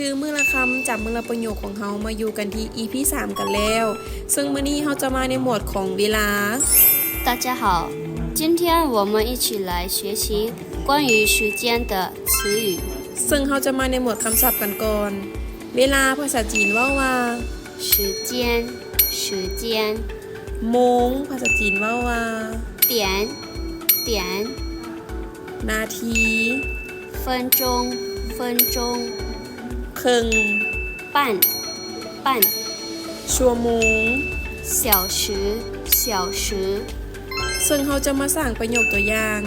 ຊື່ມື້ລະຄຳ ຈຳມື້ລະປະໂຫຍກຂອງເຮົາ ມາຢູ່ກັນທີ່ອີພີສາມກັນແລ້ວ. ເຊິ່ງມື້ນີ້ເຮົາຈະມາໃນໝວດຂອງເວລາ. 大家好，今天我们一起来学习关于时间的词语。 ເຊິ່ງເຮົາຈະມາໃນໝວດຄຳສັບກັນກ່ອນ. ເວລາພາສາຈີນເວົ້າວ່າ 时间，时间。 ໂມງພາສາຈີນເວົ້າວ່າ 点，点。 ນາທີ 分钟，分钟。 ເຄິ່ງ 半，半。 ຊົ່ວໂມງ 小时，小时。 ເຊິ່ງເຮົາຈະມາສ້າງປະໂຫຍກຕົວຢ່າງ.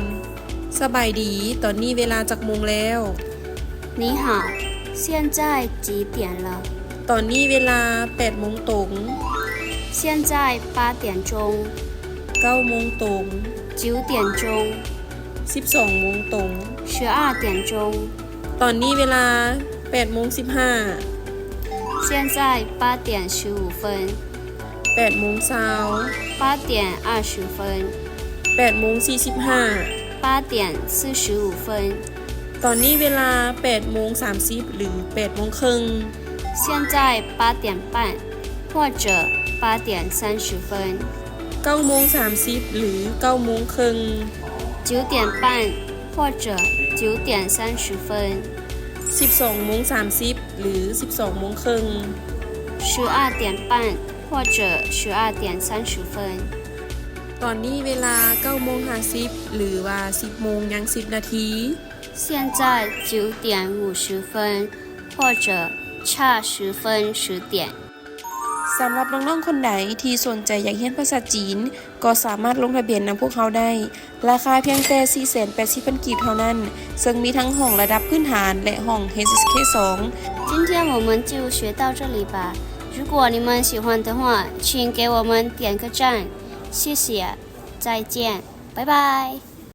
ສະບາຍດີ, ຕອນນີ້ເວລາຈັກໂມງແລ້ວ? 你好，现在几点了？ ຕອນນີ້ເວລາແປດໂມງຕົງ. 现在八点钟。 ເກົ້າໂມງຕົງ. 九点钟。 ສິບສອງໂມງຕົງ. 十二点钟。 ຕອນນີ້ເວລາແປດໂມງສິບຫ້າ. 现在八点十五分。 ແປດໂມງຊາວ. 八点二十分。 ແປດໂມງສີ່ສິບຫ້າ. 八点四十五分。 ຕອນນີ້ເວລາແປດໂມງສາມສິບ ຫຼື ແປດໂມງເຄິ່ງ. 现在八点半，或者八点三十分。 ເກົ້າໂມງສາມສິບ ຫຼື ເກົ້າໂມງເຄິ່ງ. 九点半，或者九点三十分。 ສິບສອງໂມງສາມສິບ ຫຼື ສິບສອງໂມງເຄິ່ງ. 十二点半，或者十二点三十分。 ຕອນນີ້ເວລາເກົ້າໂມງຫ້າສິບ ຫຼືວ່າສິບໂມງຍັງສິບນາທີ. 现在九点五十分，或者差十分十点。 ສຳລັບນ້ອງໆຄົນໃດທີ່ສົນໃຈຢາກຮຽນພາສາຈີນ ກໍສາມາດລົງທະບຽນນຳພວກເຮົາໄດ້. ລາຄາພຽງແຕ່ສີ່ແສນແປດສິບພັນກີບເທົ່ານັ້ນ, ເຊິ່ງມີທັງຫ້ອງລະດັບພື້ນຖານ ແລະ ຫ້ອງ ເອສເອສເຄ ສອງ. 今天我们就学到这里吧。如果你们喜欢的话，请给我们点个赞。谢谢，再见，拜拜。